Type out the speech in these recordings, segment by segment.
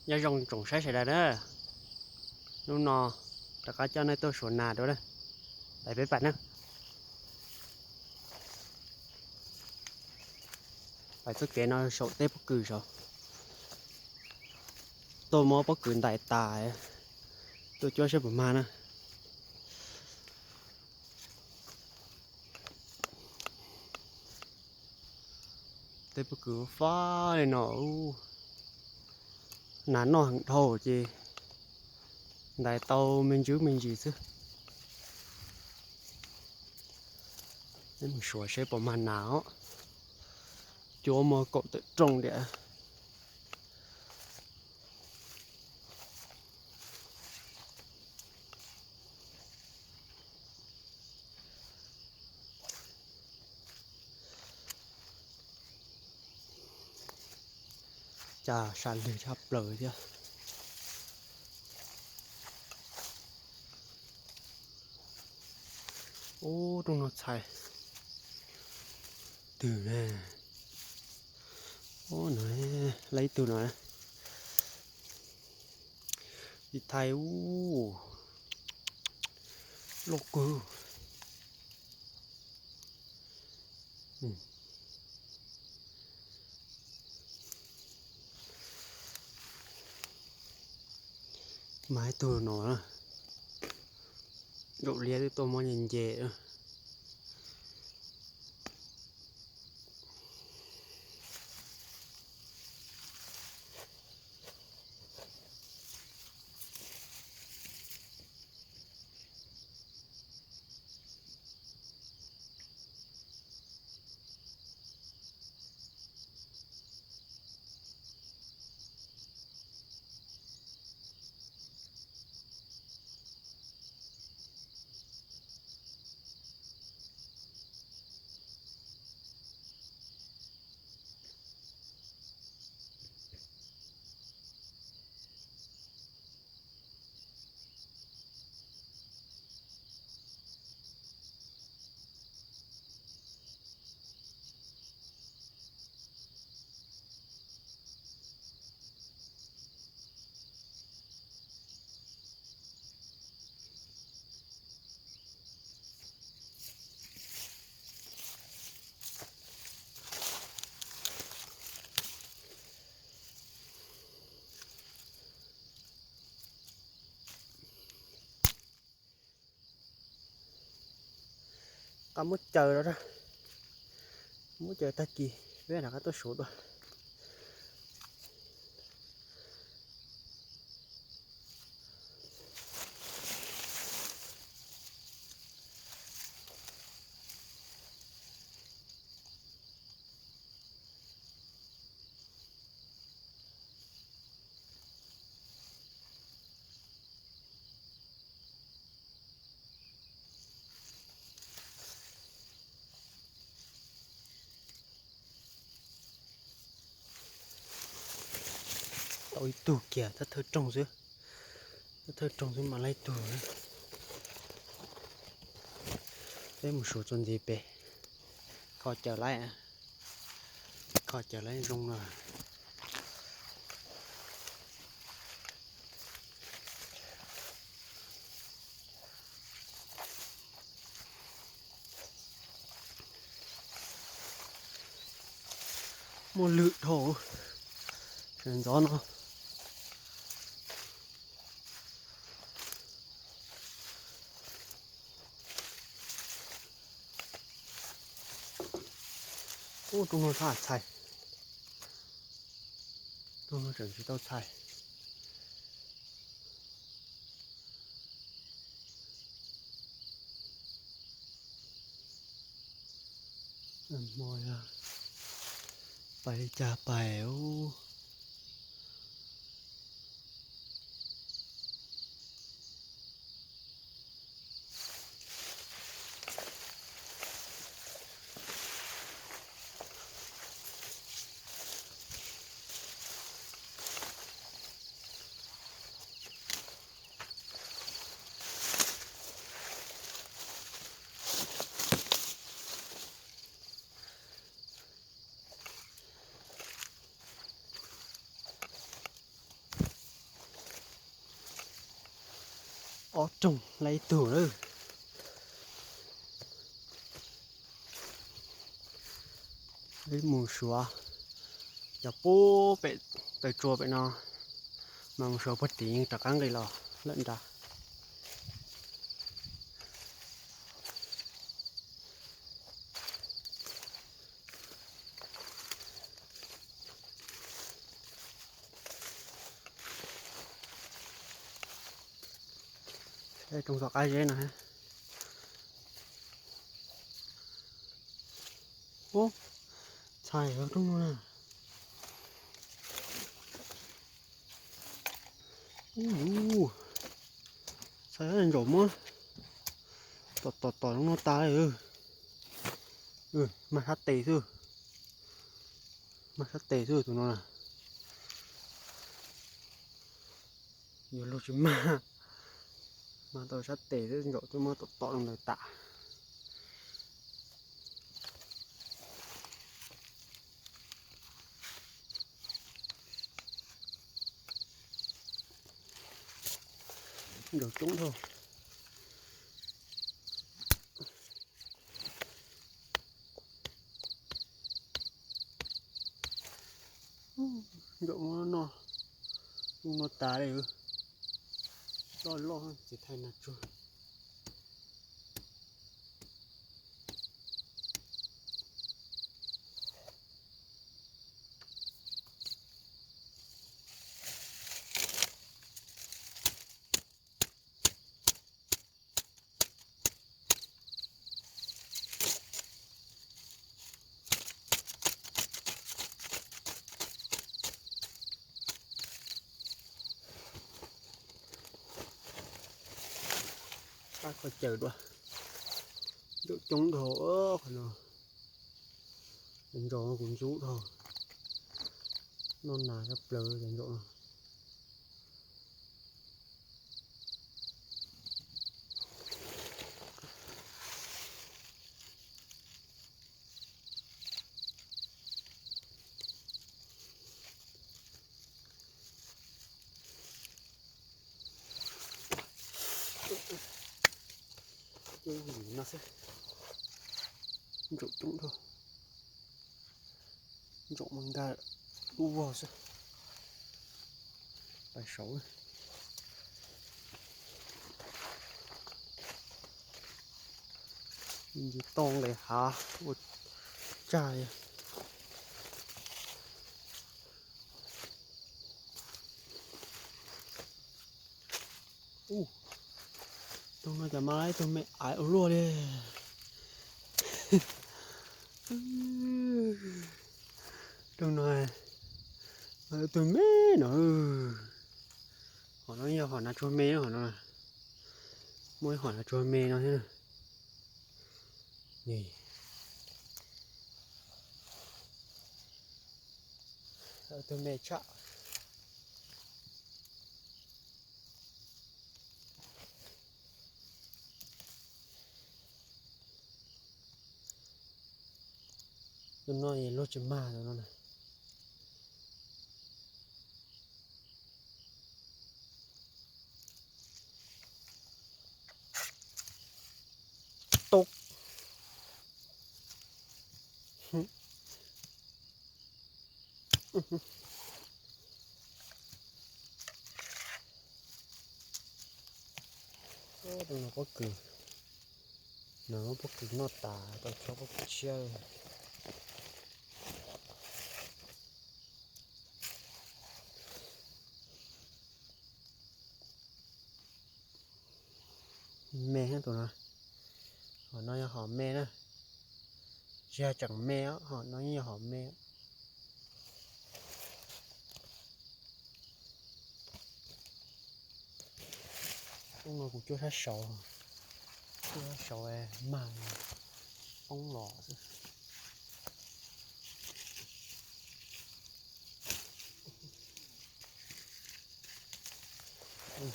Nyob zoo tsoom saib sawv daws na, hnub no rov qab coj nej tuaj suav nas dua na, peb pam na. Pais txoj kev no saum tej pob kws saud, tuaj muab pob kws ntais tas, tuaj cuab saib puas mag na. Tej pob kws fab li no, nas noj heev dhau ces ntais tau me ntsis me ntsis xwb. Peb mus suav seb puas mag nas os. Cuab muab kaum tawm rooj tiam. Cas sam lwg tshaj plaws thiab. Ub, rooj no txhais twg ne? Ub, no, lab ib tug no. Ib thaij ub, loj kawg. Mas ib tug no, zaum liab twb tuaj muab nce nce. Qab muab caws los, muab caws tag kis peb rov qab tuaj suav dua. Tau ib tug kiag, thawj thawj rooj xwb, thawj thawj rooj xwb mas laib tug. Peb mus suav txuas ntxiv pem, kho caws laib, kho caws laib zoo na. Muaj lwm dhau, sawv ntxov no. Ub, rooj no txhais, rooj no tseem tsis tau txhais. Hmo no pais li cas pais ub. Ob rooj lawm ib tug lawm. Wb mus suav cov pub pem taw tsua pem no, mas mus suav puag tim yeej rov qab nqis los lawm nrad. Rooj tom qab zeb no. Ub, txhais rooj no na. Ub, txhais ntsaum muab tom tom tom no tas li. Mag sab tes xwb, mag sab tes xwb tus no na. Yuav luag tsis mag, mag tau sab tes xwb, ntsaum twb muab tom tom ntawd tas. Ntsaum coob dhau. Ntsaum muab noj, ub, noj tas li. Loj loj ces thaij nag tsuag. Pab kho caws dua. Ntsaum coob dhau qhov no. Ntsaum kuv ntxub dhau. Noj nas tshaj plaws cov ntsaum no. Ntsaum coob dhau. Ntsaum mas nkag lub vog xwb. Pais saud. Ntsis toj nqis hav ua tsaj li. Ub, rooj no cas mas ib tug me aiv ua luaj li. Rooj no mas ib tug me no. Hom no yog hom nas tsuag me hom no. Muaj ib hom nas tsuag me no thiab. Tus me tshaj. Tus no luag tsis mag tus no na. Tub. Tus no pob kws, no pob kws noj tas tau chob pob kws tshiab. Me tus no, hom no yog hom me na, tsis yog tseem me os, hom no yeej yog hom me. Ub no kuv cuab sab saud, cuab sab saud mag poob los xwb.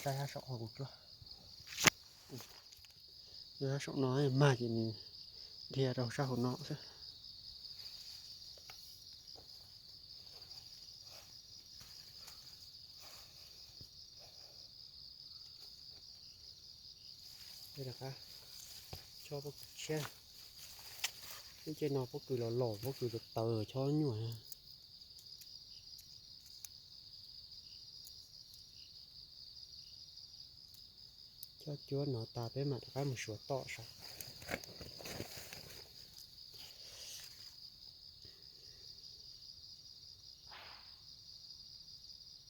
Saib sab saum kuv cuab, cuab sab saum no mag ces nws dhia rau sab hauv no xwb. Rov qab chob pob kws tshiab. Lub caij no pob kws los los, pob kws tawv tawv, chob nyuaj. Chob cuab no tas peb mam rov qab mus suav toj saib.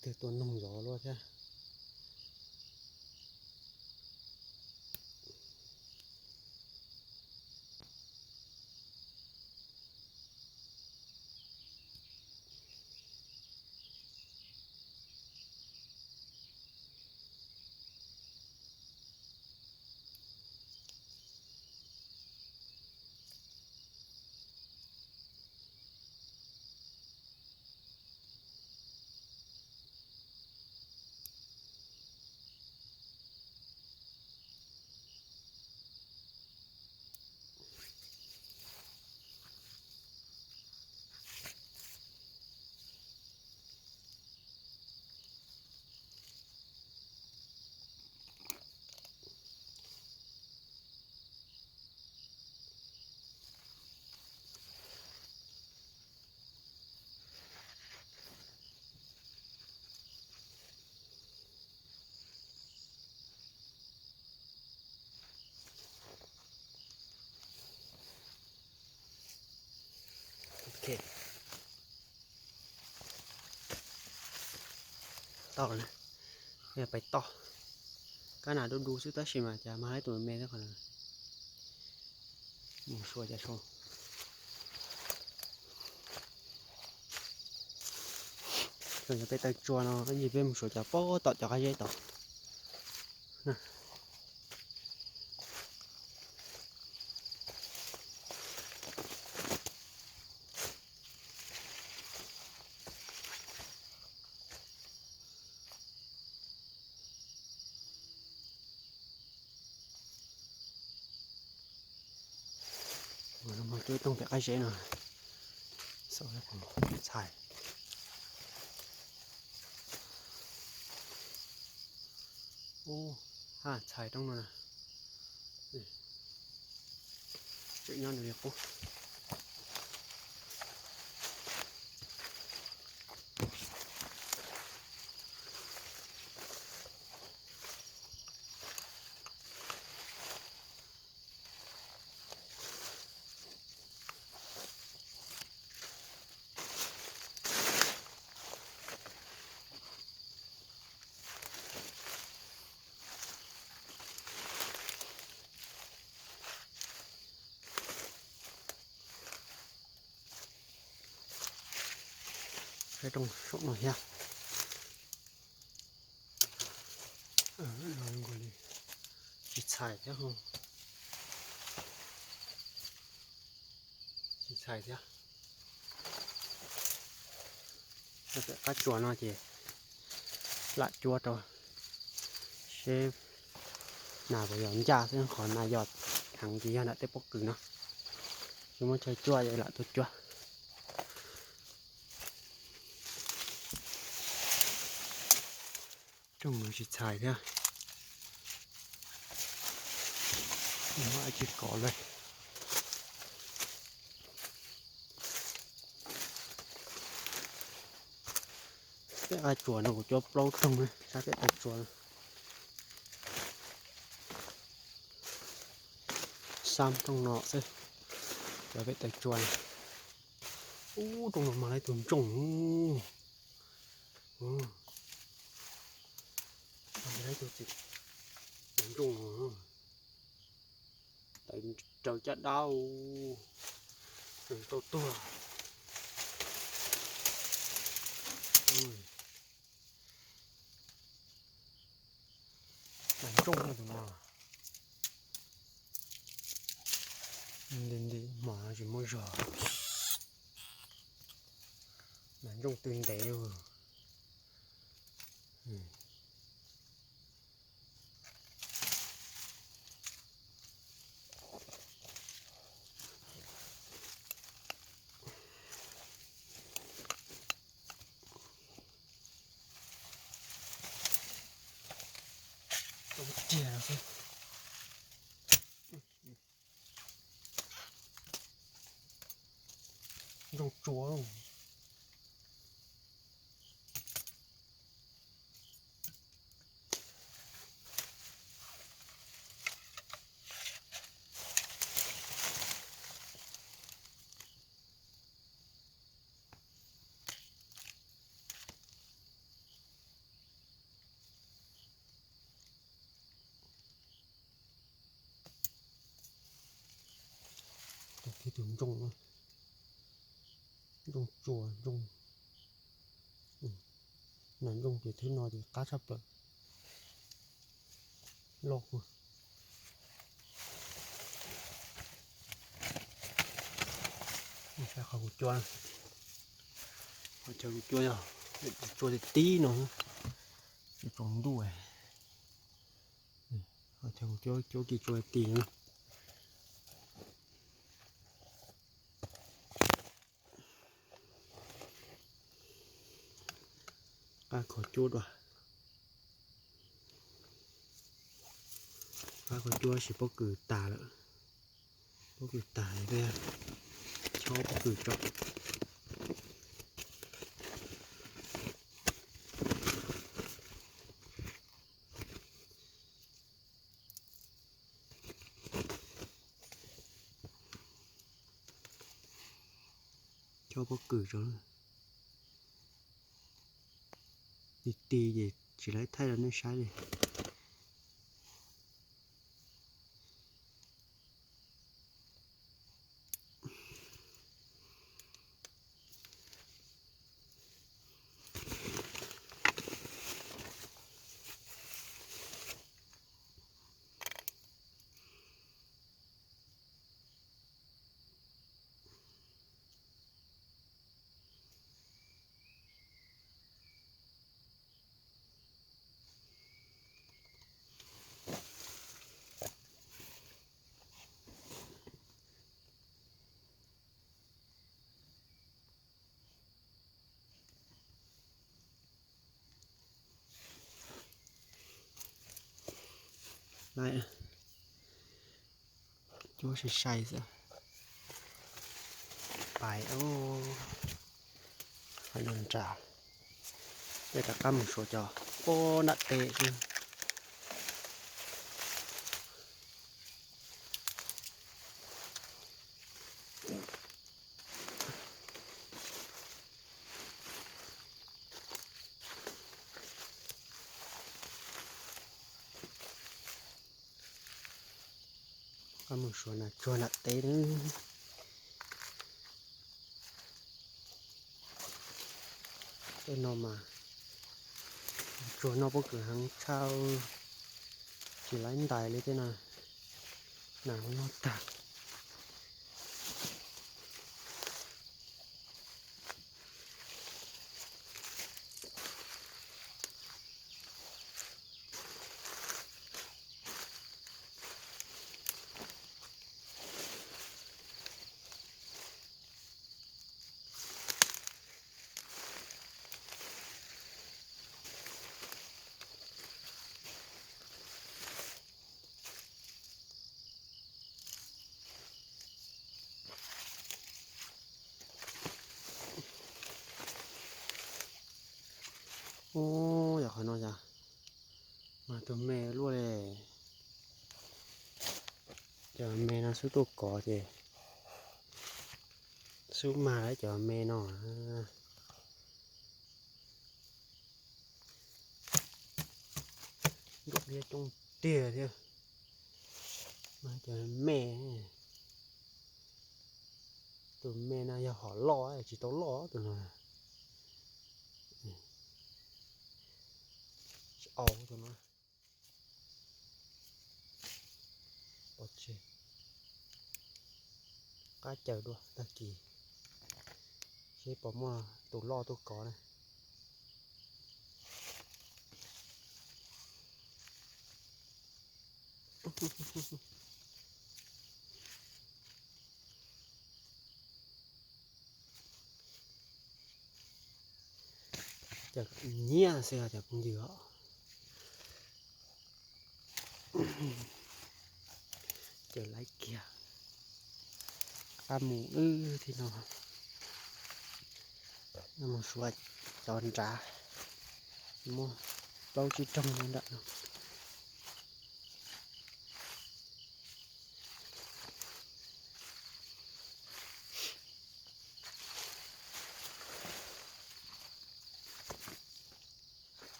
Twb tuaj noog zov luaj thiab. Ok. Tau lawm, peb pais toj. Kab nas du du xwb tab sis mas cas mag laib tus me me thiab qhov no. Mus sua cas sua. Yog peb taw tsua no ib ntsis peb mus sua cas pab tom cov qab zeb tod. Mus cuab ib rooj pem qab zeb no, xauj txhais. Ub, ha, txhais rooj no na. Tseem nyob nws li qub. Saib rooj saum no thiab. Tsis txhais thiab. Tsis txhais thiab. Qab tsuas no ces lam cuab rau seb nas puas yog ncaj xwb, qhov nas yog heev ces yog nram tej pob kws no. Tsis muaj chaw cuab ces lam tuaj cuab. Rooj no tsis txhais thiab. Tsis kov lawm. Peb qab tsuas no kuv cuab plaub rooj, sab peb taw tsuas. Sab rooj no xwb, cov peb taw tsuas. Ub, rooj no mag laib tus ntsooj. Mag laib tus txiv ntsooj. Taw raws caj dab, tau tuag. Mag ntsooj tus no. Nti nti hmo no tsis muaj zog. Mag ntsooj tw ntev. Tau tiag no xwb. Ntoo tsua. Tus kiv tus ntsooj, ntsooj tsua, ntsooj, nas ntsooj ces thwb no ces qab tshaj plaws. Loj. Qhov kuv cua, qhov chaw kuv cua yog tsua tib tib no, tsaus ntuj. Qhov chaw kuv cua, cua kis tsua tib no. Qab kho cuab dua. Qab kho cuab sis pob kws tas lawm. Pob kws tas, chob pob kws tso. Chob pob kws tso. Ti ti ces tsis laib thaij rau nej saib li. Cuab sai sai xwb. Pais ub, qhov no nram, tej rov qab mus suav cov pob nram teb xwb. Qab mus suav nas tsuag nram teb na. Tej no mas tsuag noj pob kws heev tshaj, tsis laib ntais li tej no, nas noj tag. Ub, yog qhov no yog mas tus me luaj li. Cov me no xub tuaj kov ces xub mag lawm cov me no. Nruab liab coob tiag thiab. Mas cov me, tus me no yog hom loj tsis tau loj tus no. Tsis au tus no. Pov tseg, qab caws dua tag kis seb puas muaj tus loj tuaj kov na. Cov nyiaj xwb os cov phooj ywg os. Ces laiv kiag, qab mus wb thiab no. Mus suav cov nrad, muaj plaub tsib rooj nyob nram no.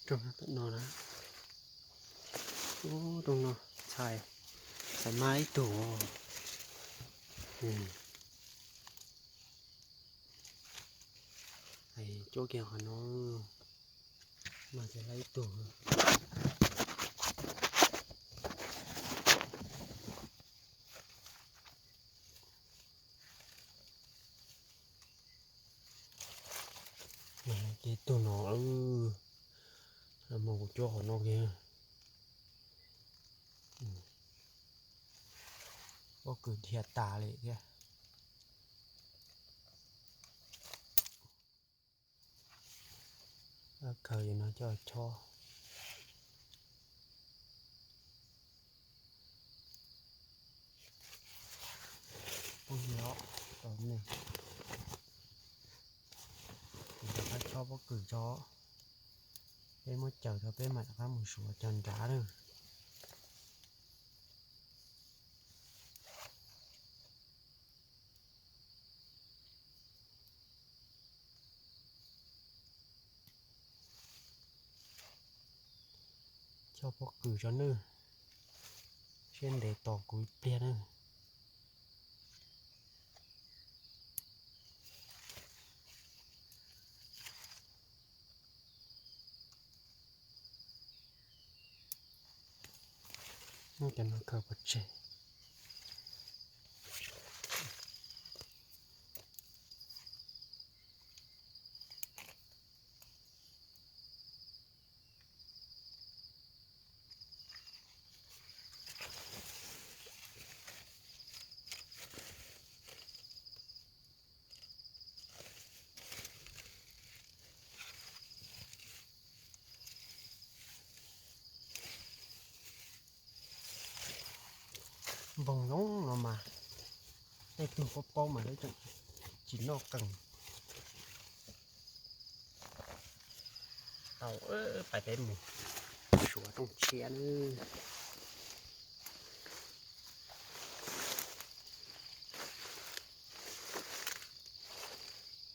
Rooj no na, rooj no txhais, txhais mas ib tug. Cuab kiag qhov no, mas txhais mas ib tug. Ces tus no, mus kuv cuab qhov no kiag. Pob kws dhia tas li thiab. Khaws cov no coj chob. Poob nyob tau me, rov qab chob pob kws tso. Peb muab caws rau peb mam rov qab mus suav cov nrad na. Chob pob kws tso nawb, siab ntev tos kuv ib pliag nawb. Muab cov no khaws pov tseg. Npoo zoo no mas, tej tug paub paub mas lawv tseem tsis noj qees. Tau, pais peb mus suav rooj tshiab nawb.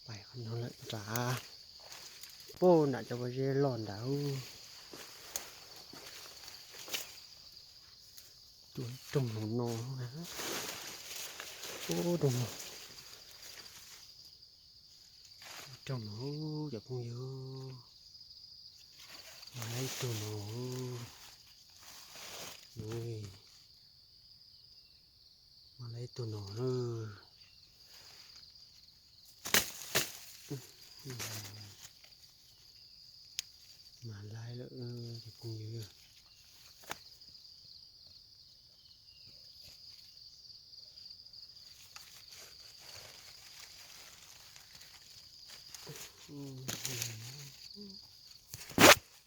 Pais qhov no lawm nrad, puag nram cov pob zeb loj nrad. Rooj no, rooj no, rooj no, cov phooj ywg, mas ib tug no, mas ib tug no. Mas laib lawm cov phooj ywg.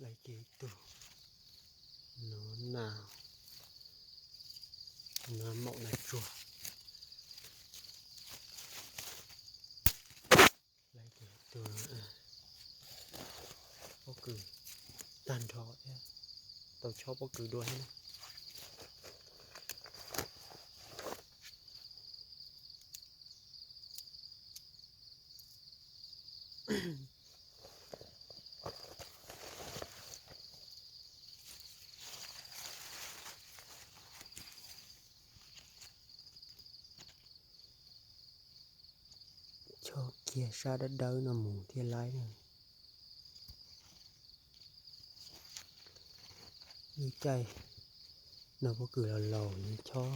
Laib kiag ib tug. No na, no maum na tsuag. Laib kiag ib tug. Pob kws tag nrho thiab, tau chob pob kws dua thiab na. Chob kiag sab dawb dawb no mus thiaj laib na. Lub caij no pob kws los laus nws chob,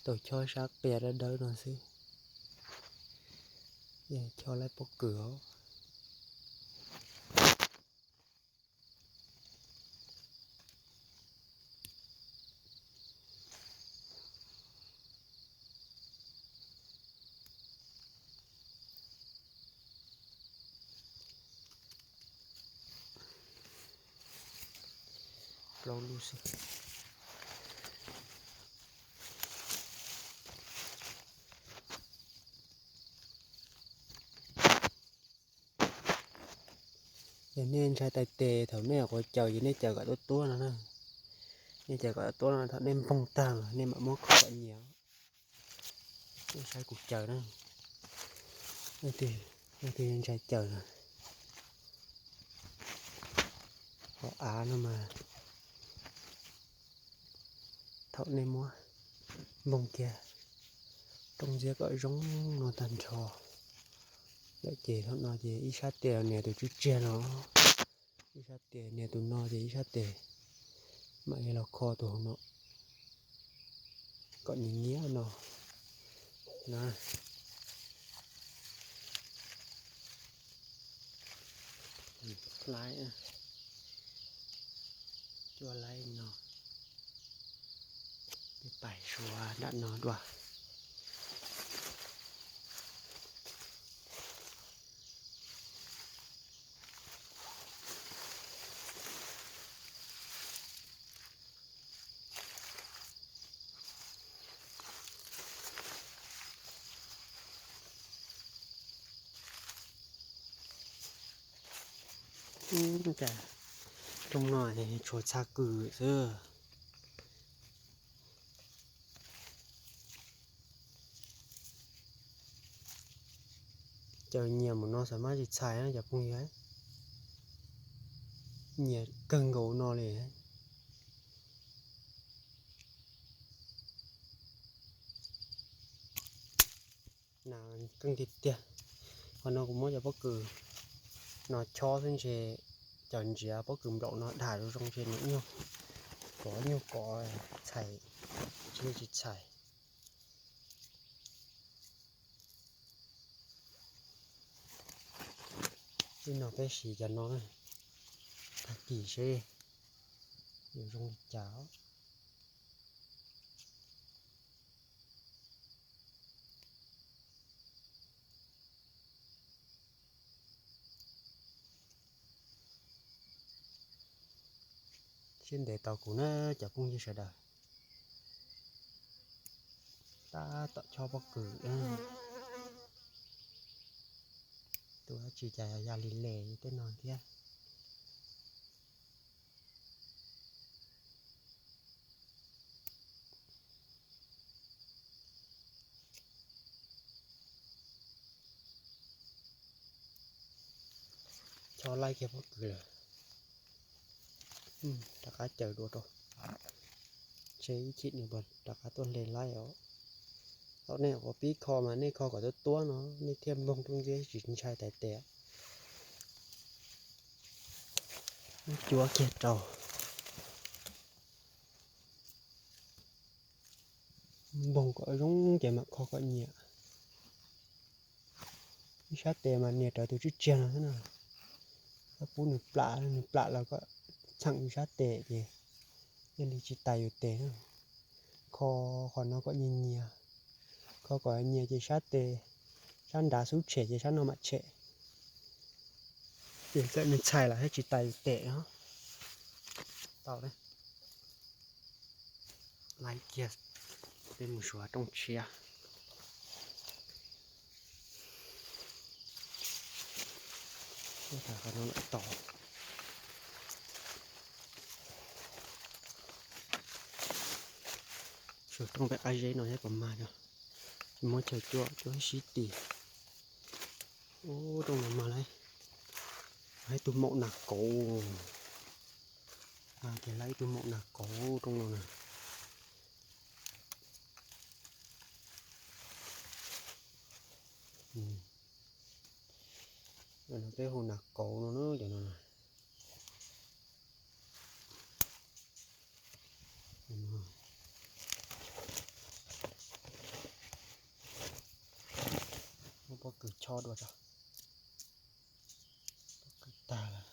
tau chob sab qia dawb dawb no xwb, yeej chob laib pob kws os. Plaub lub xwb. Yog nej ntshai tais tes thaum nej nyuam qhuav caws ces nej caws kom tuab tuab no na. Nej caws kom tuab no, thaum nej npoog tag nej mam muab kho kom nyias. Nej saib kuv caws na. Nej twg ntshai caws na. Hauv av no mas thaum nej muab npoog kiag rooj ntxiab kom zoo no tag nrho lawm ces thaum no ces ib sab tes los nias tus tswb tsiag no, ib sab tes nias tus no ces ib sab tes mam li los kho tus hauv no kom nyias nyias no na. Laib, cuaj laib no, peb pais suav nram no dua. Rooj no tshuav txha kws xwb. Cov nyias mus no xav mas tsis txhais cov phooj ywg, nyias kawg nkaus no li. Nas keej tiag tiag. Qhov no kuv muab cov pob kws no chob xwb ntshe cov ntsiav pob kws nplaum no dham zoo zoo ntshe nws nyuag kov nyuag kov txhais, tsis txhais. Ib no peb siv cov no, tag kis seb yuav zoo li cas. Siab ntev tos kuv na cov phooj ywg sawv daws. Tab tom chob pob kws, tus dab tsi cas ya li les tej no thiab. Chob laib kiag pob kws lawm, rov qab caws dua rau, ntshe ib chim nws rov qab tuaj hle laib os. Thaum nej nyuam qhuav pib kho mas nej kho kom tuab tuab no nej thiaj npoog rooj ntxiab tsis ntshai tais tes. Cuab kiag rau, npoog kom zoo ces mam kho kom nyias. Ib sab tes mas nias rawv tus tswb tsiag no xwb na. Koj pub nws plam, nws plam los koj txheem ib sab tes ces thiaj li tsis tais yus tes na. Kho qhov no kom nyias nyias, kho kom nyias ces sab tes, sab nrad xub tshem ces sab no mam tshem. Ces txawm nws txhais los thiaj tsis tais yus tes no. Tau, laib kiag, peb mus suav rooj tshiab. Qhov no lawm tau. Suav rooj pem qab zeb no thiab puas mag, tsis muab chaw cuab, cuab sib tim. Ub, rooj no mag lawm, ib tug maum nas kauv, mag tiag lawm, ib tug maum nas kauv rooj no na. Peb hu nas kauv no na, cov no na. Muab pob kws chob dua tso. Pob kws tag lawm.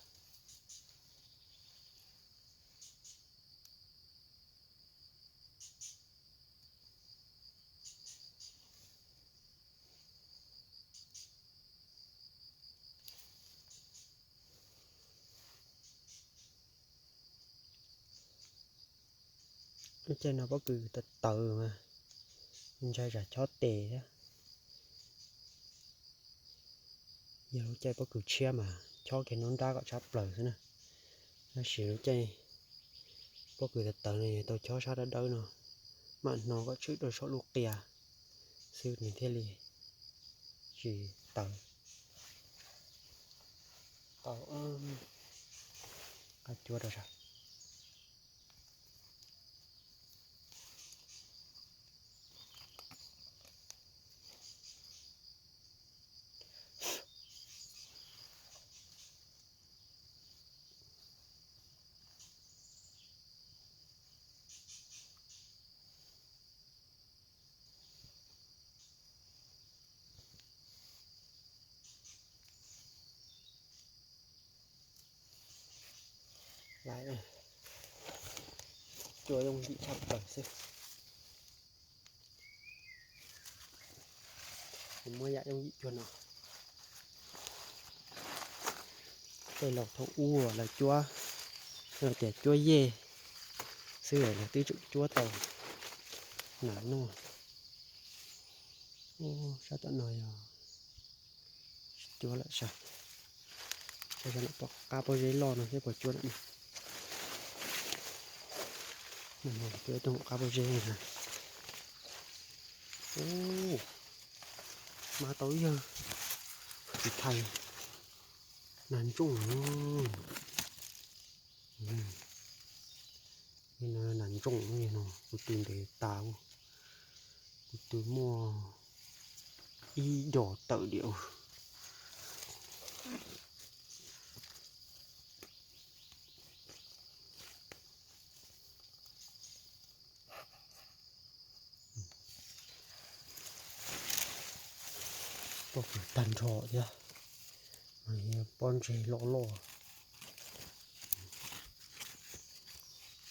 Lub caij no pob kws tawv tawv mas ntshai tsam chob tes thiab. Yog lub caij pob kws tshiab mas chob kiag nruab nrab kom tshab plaws xwb na. Tab sis lub caij pob kws tawv tawv no yog tau chob sab dawb dawb no, mam hno kom tshwm rau saum lub qia xwb nws thiaj li tsis tawv. Tau, qab cuab rau sab. Lawv cuab yooj yim tshaj plaws xwb. Muab yam yooj yim cuag no. Tej laus thaum ub lawv cuab, lawv tias cuab yej xwb lawv twb tseem cuab tau nas noj. Sab tom no yog tsis cuab lawm sas. Sab no pom qab pob zeb loj no thiab puas cuab lawm no. Cuab ib tug qab pob zeb na. Ub, mas tau ib yawg tiv thaiv nas ntsooj. Nas ntsooj no kuv tw ntev tas, kuv tw muaj ib dos tawm diam. Pob kws tag nrho thiab, mas yog pob ntseg loj loj.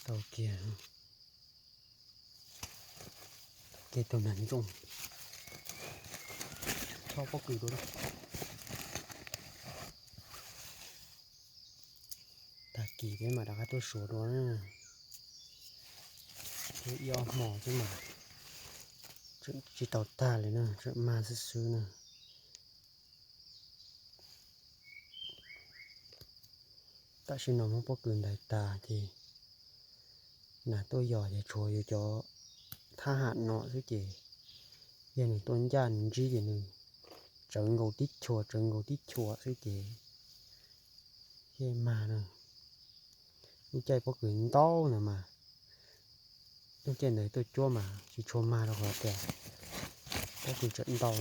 Tau kiag, tau kiag tus nas ntsooj. Chob pob kws dua. Tag kis peb mam rov qab tuaj suav dua na. Ib ob hmo xwb mas tseem tsis tau tag li na, tseem mag xwb xwb na. Tam sim no muab pob kws ntais tas ces nas tuaj yos ces tshuav yus cov thab ham no xwb ces yog nws tuaj ncaj nws ntsib ces nws tsawv nkaus tib chua tsawv nkaus tib chua xwb ces thiaj mag na. Lub caij pob kws ntau ntawd mas, lub caij ntawd tuaj cuab mas tsis tshua mag rau qhov tias pob kws tseem ntau.